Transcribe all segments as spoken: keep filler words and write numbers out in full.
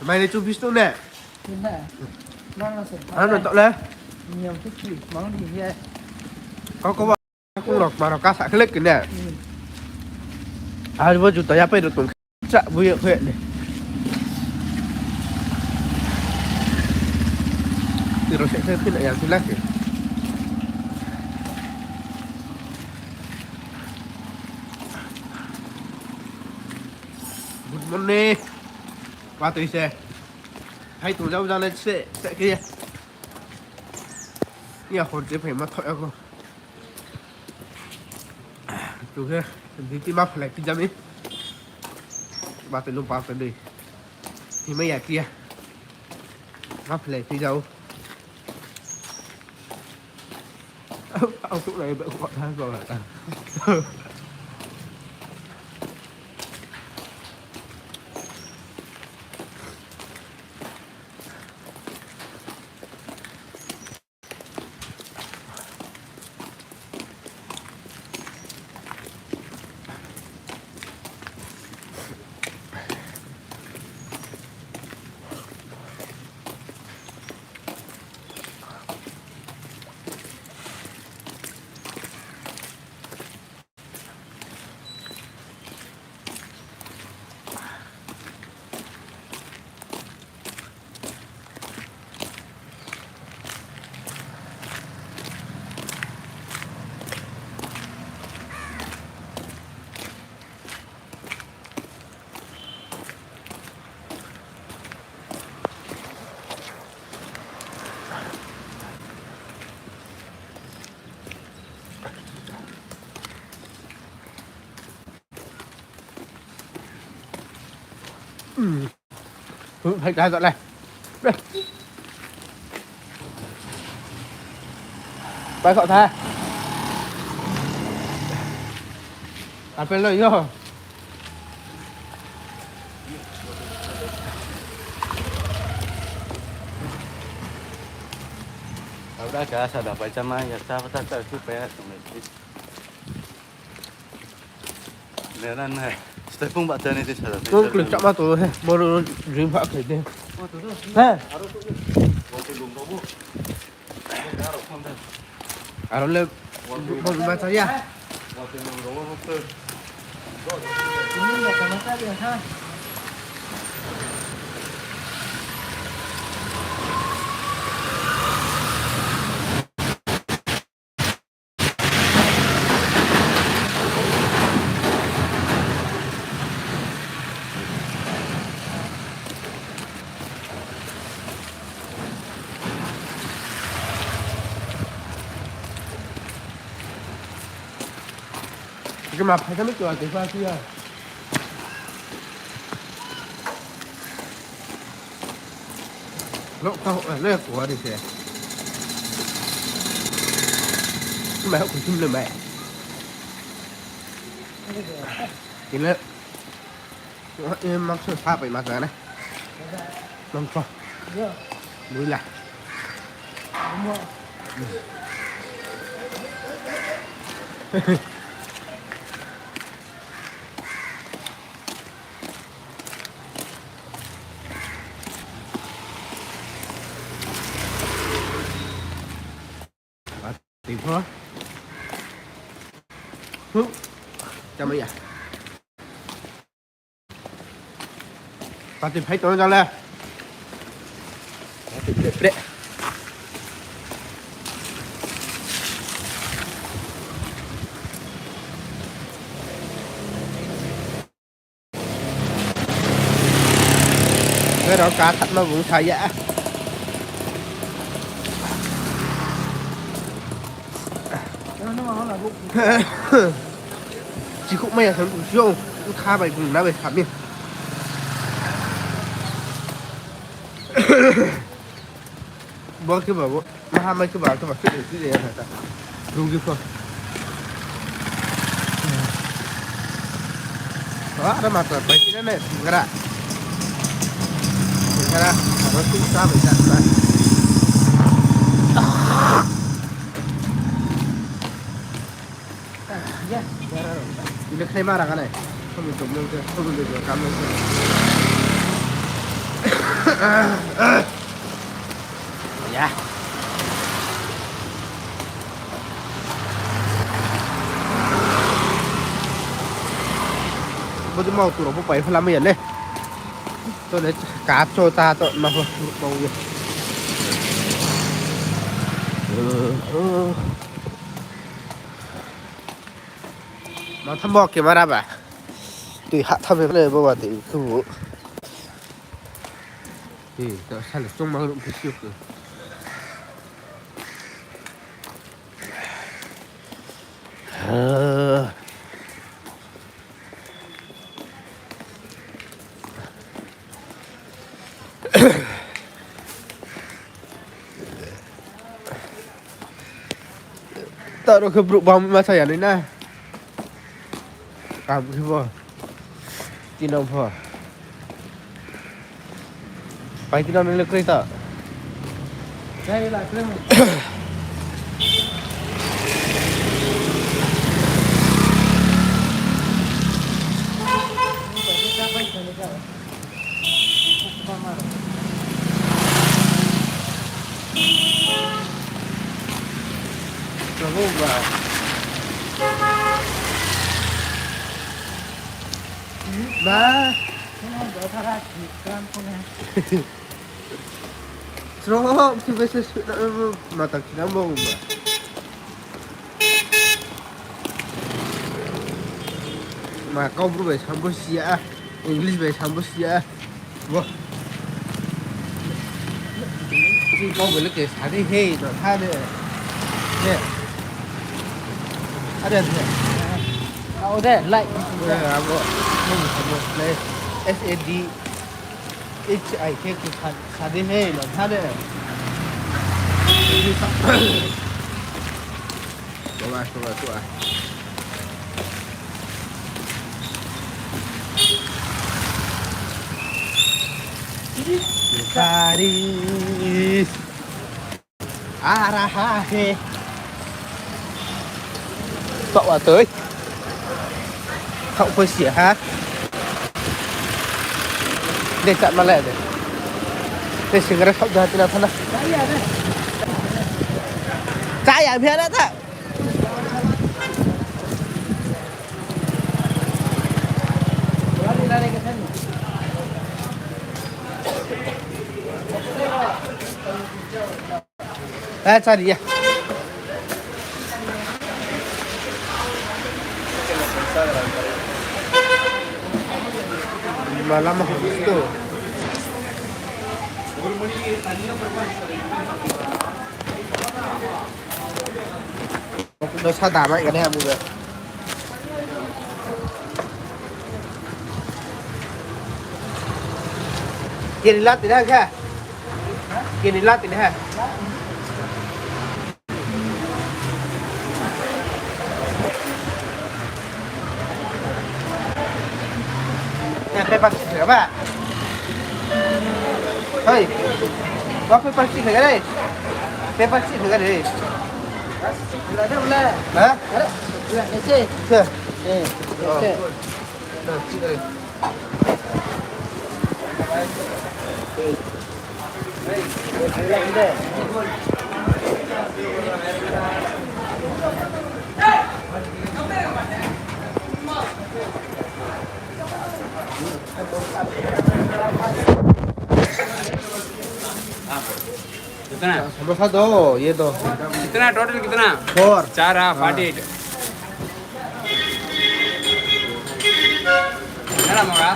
Mai le chu bis tu ne. Ina. Nang na se. Ano to le. Niam tu ki, mang di ye. Kau kau ba. Kung rok ma rok ka sa khlek kene. Hmm. Ar bo juta ya pai do tong. Cha bu ye khe ne. Ti ro se khe phin ya tu la ke. Good morning. Wa tui se. Hai tu jau jang le se, se khe. Iya hor je phai ma thoi ako. Tu khe, duty ma phalai phi jami. Ba te lung pa te dei. Himai ya khe ya. Ma phalai phi jau. Ang suh nai ba kok tha ba ta. Phai ta le. Pai kho tha. Apel lo yo. Abra ka sa da pai chama ya sa pa ta ta su pai ha sung le. Leran hai. Stepung ba tani ti sa da. Kung klung chama to he. Boro drink pha khe de. He. Aro le, boro ma cha ya. Kema phai kami tu ati pa tu ya. Lok tau, eh, lok kuah di se. Mai hok kusum le mai. Ini, eh, maksud sa pai masa na. Mangso. Bui lah. Tui pho. Huh. Chama ya. Pati phai tong jang le. Pati pre pre. Khe rao ka khatma bung sa ya. Chikhouh mai ya sa bung siyong. Kha bai bung na bai sa mi. Bo khe ba bo. Maha mai khe ba, khe ba, khe ba, khe ba, khe ba. Rung di pho. Wah, ada mata pai sini ne, segera. Segera, harus kita bisa, kita. Ini khlai ma rang anai. Kami tu mung tu, kami tu kam mung tu. Ya. Bodi mau tu rao bo pai phalamai ya le. To le ka cho ta to ma pho mau ye. Ma thambo camera ba. Tui ha thambe le bo ba tui khu. Tui to sal chungma ruh phi siuk. Taro khe brouh bang ma sa ya nai na. Kam khe bo. Tinang pho. Pai tinang nai le kroi ta. Ba. Srok khe bai se sui na, mata khe na bo ba. Ma Kaubru bai sambo siya, English bai sambo siya. Bo. Chini kau bai le ke sa di he, no tha de. De. Are de. Au de, like. Eh, abo. Mo mo mo le. S A D H I K ke sa, sa di he, no tha de. English sa. Coba, coba, coba. Paris. A raha hai. Taoh wa tui. Thaoh pho si ha. De chat ma le de. De singra thaoh da tina thana. Chá ya bhi na ta. Eh, chá ri ya. Malama ko gusto. No sa damai gane amu be. Kini lati na kha? Kini lati na ha? Ya, paper chih kha ba? Hoi. Ba paper chih kha re. Paper chih kha re. Ha? Ese. Ese. Eh, ese. कितना? समोसा दो, ये दो। कितना टोटल कितना? Four। चार, हाँ, हाँ। Forty eight। कितना मंगा?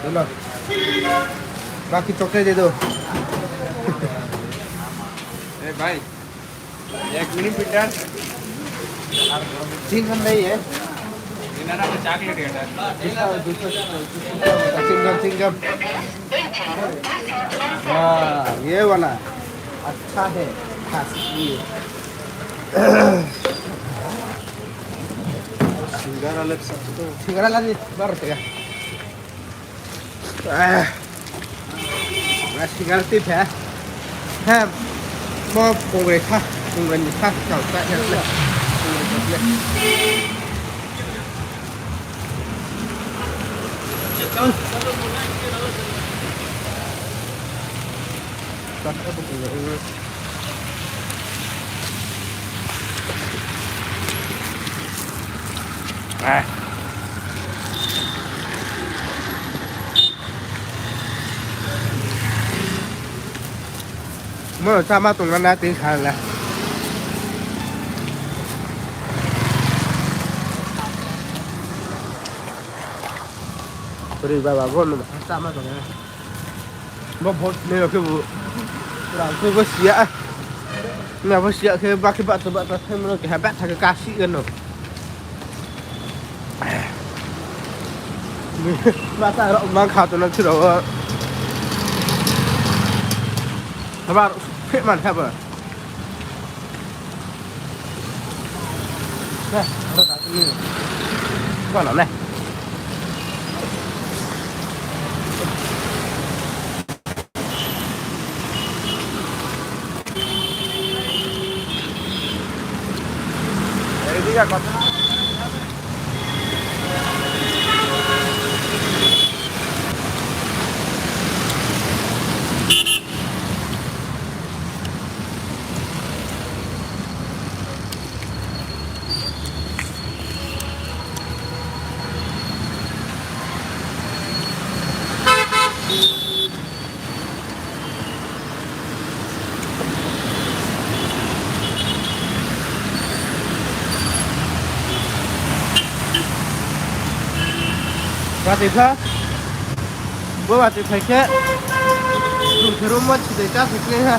दो ना। बाकी चॉकलेट दे दो। ए भाई। एक मिनट बेटा। Chewing gum नहीं है? इन्हें ना चॉकलेट है। दूसरा, दूसरा, दूसरा। Chewing gum, chewing gum। हाँ, ये वाला अच्छा है, खास ये। सिंगारा ले सकते हो। सिंगारा ला दे, बारह रुपया। Ah. Sigar tip ha. Ha. Mo kongre kha, kongre ni kha, kau ta ya le. Kongre ni kha le. Mo cháma tong na tei sa le. Ri baba bo no cháma tong na. Bo bo ne khe bu. Ra khe bo sia. Na bo sia khe ba khe ba to ba ta thai mo no khe ha ba tha khe ka si ga no. Masa rok mang kha to na chiro. Habar phe man kha ba. Ba na ne. Watoi pha. Bo watoi phai khe. Chung khe room wo chidai ta phai ha.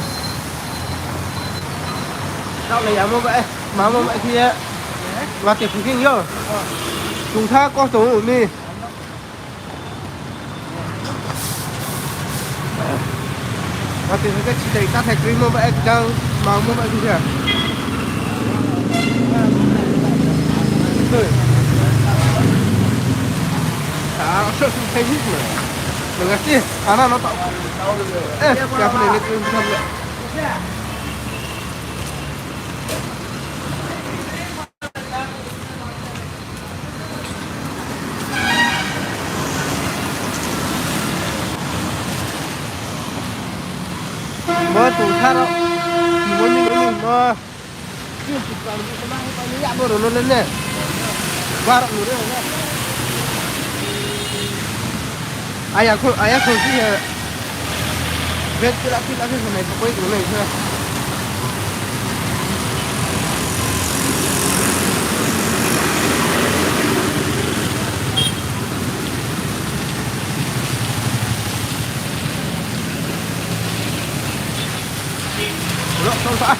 Taoh le yamo ba, eh, mamo ba khe ye. Watoi phai khe yo. Chung tha kosto ong mi. Watoi phai khe chidai ta phai kroi mo ba ekdang, mamo ba khe. Tui. Ah, so, so, phai ni mo. Nang asi, ana no tao. Eh, kya phai ni tu le. Bo tongtha rao. Bo ni, bo ni, bo. Chini chikpang ni kema, kema ni ya bo rao no le ne. Ba rao no le ne. Aya kho, aya kho si ya. Bed kela kela khe nai pokoi tong nai khe. Rok tong sa.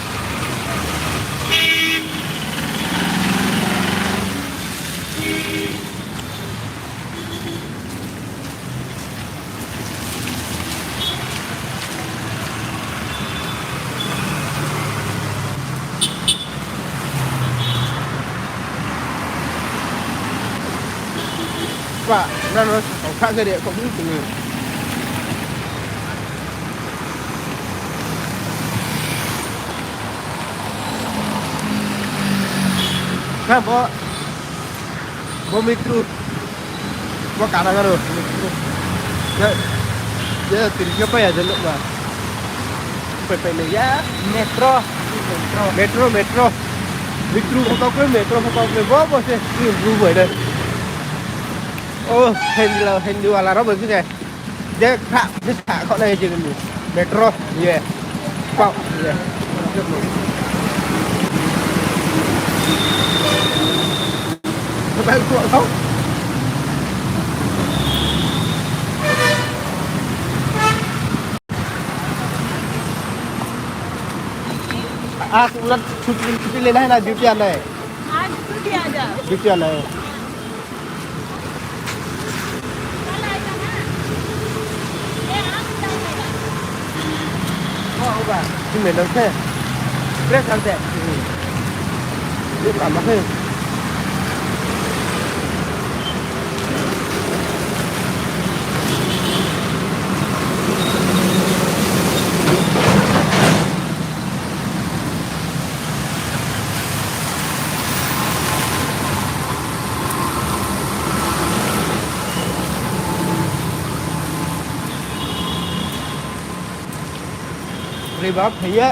Ba, nang no kau kha khe re, kau khe tong. Kha bo, bo metro. Bo karang aro, metro. Ya, ya, tiri khe pai ya je nuh ba. Pai pai nai ya. Metro. Metro, metro. Metro pho kau khe, metro pho kau khe. Bo, bo se, ni blue bai nai. O, Hindi, Hindi wala rao bai khe. Je kha, je kha, kho nai je ni. Metro, ye. Pao, ye. Bai kho, kho. आज मतलब छुट्टी, छुट्टी लेना है ना, ड्यूटी आना है? आज छुट्टी आ जा। ड्यूटी आना है। Khe nai nang khe. Break ang khe. Break ang khe. Ba phai ye.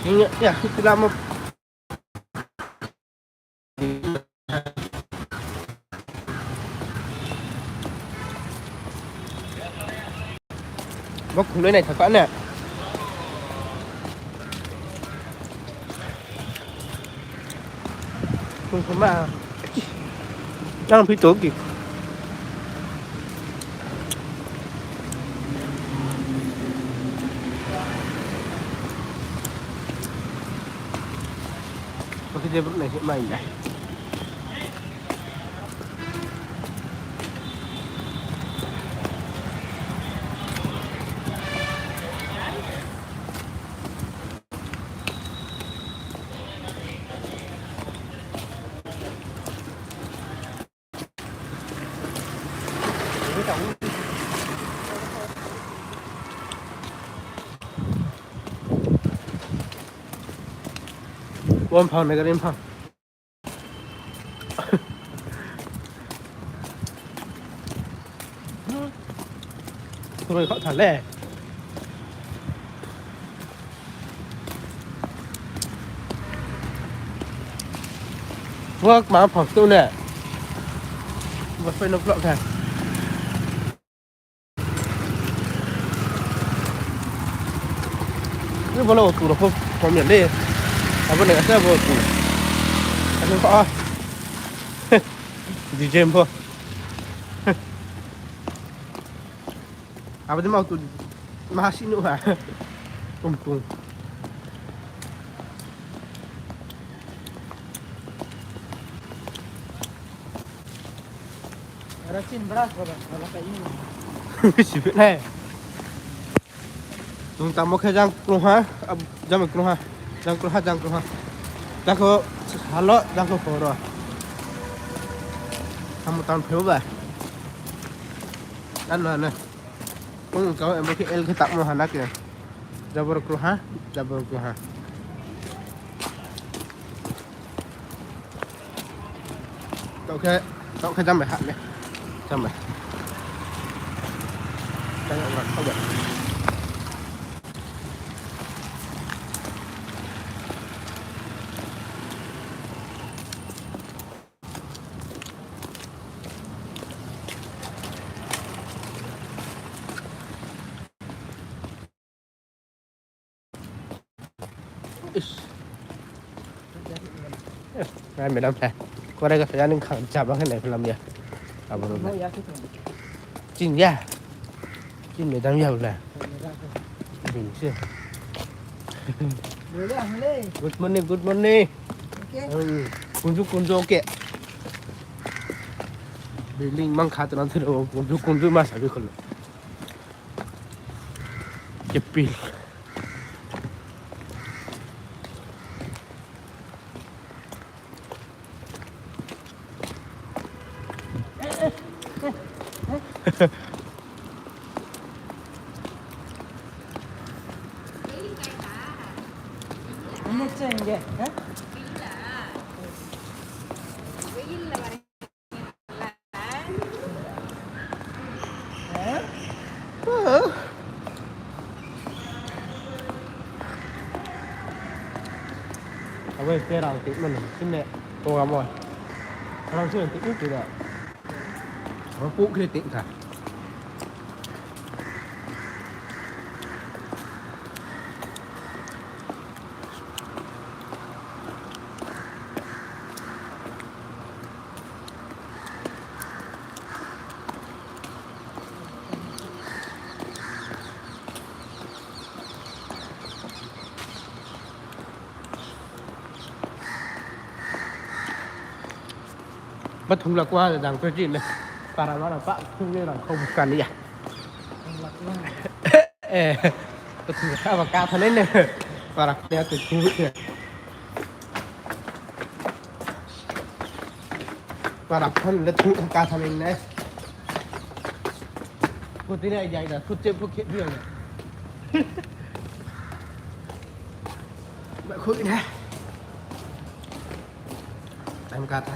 Nung ya, ya, lama. Bo khungnai nai thaka na. Khung khuma. Nang phi to ki. Oke, dia beruk nai mai ya. Wam phang na gari phang. Roi khaoh tha le. Bo kma phang tu ne. Bo soi no vlog kha. Ni bo no tu ro pho pom ya le. Abo ne kasa bo tu. Abo kha. D J pho. Abo de mau tu mahasi nuh ha. Tung tung. Ara chin bra ko ba, ala ka ini. Sibit nai. Nung tamo khe jang krungha, ab-, jang krungha, jang krungha, jang krungha. Jang kho halo, jang kho horo. Tamo tan pheo ba. Ano, ano. Kung kau embo khe el khe takmo hana khe. Jabor krungha, jabor krungha. Taoh khe, taoh khe jam bai ha le. Jam bai. Jam bai, taoh bai. Is. Eh, nai madam hai. Korai ka saya ning khang jaba khe nai phalam ya. Abo ro. Chin ya. Chin madam ya bla. Bini se. Good morning, good morning. Okay. Hmm, kunju, kunju, okay. Building mang kha tna thiro, kunju, kunju ma sabi kholo. Kepil. Abo este rang timo ni, sini program o. Rang sini timo ni da. Abo puk khe timo kha. Ba thungla kua jang khe chini. Para mara pa thung ye rang khau bukan ya. Eh, ba thungla kha ba ka thanai ne. Para kha ya tu thung ye. Para khan le thung ka thanai ne. Ko tini ai jai da, ko che ko khe bi ya. Ba khoi ne. Time ka tha.